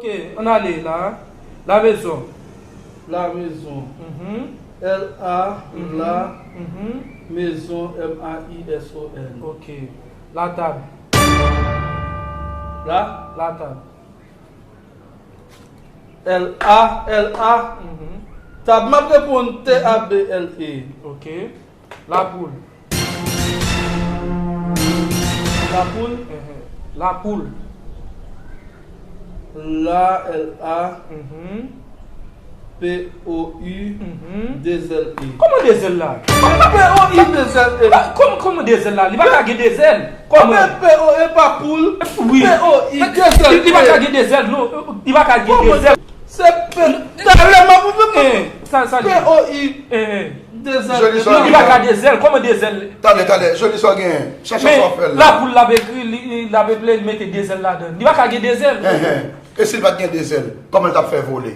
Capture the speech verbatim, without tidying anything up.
Ok, ann ale la. Lamezon. Lamezon. Mhm, L A, mhm, la, mhm. mezon, M A I S O N. Ok. Latab. La, Latab. L A, L A. Mhm. Tab, m ap reponn T A B L E. Ok. Lapoul. Lapoul. Ehe. Lapoul. La, L A, Mhm, P O U, mhm. de zèl E. Kòman de zèl la? P O I, de zèl E. Kòman, kòman de zèl la? Li pa ka gen de zèl. Kòman? P O E pa poul. Wi. P O I, de zèl E. Li pa ka gen de zèl, non. Li pa ka gen de zèl. Se P. Talè, m ap Eh, sa, sa li. P O I, Eh, eh. de zèl Joli E. sa. Li pa ka de zèl. Kòman de zèl? Talè, talè, Joli, sa w genyen? Chèche sa w fè Men, la. Lapoul l ap ekri, li, li, l ap eple, li mete de zèl ladan. Li pa ka gen de zèl. Enhen. E si l pa t gen de zèl, kòman l t ap fè vole?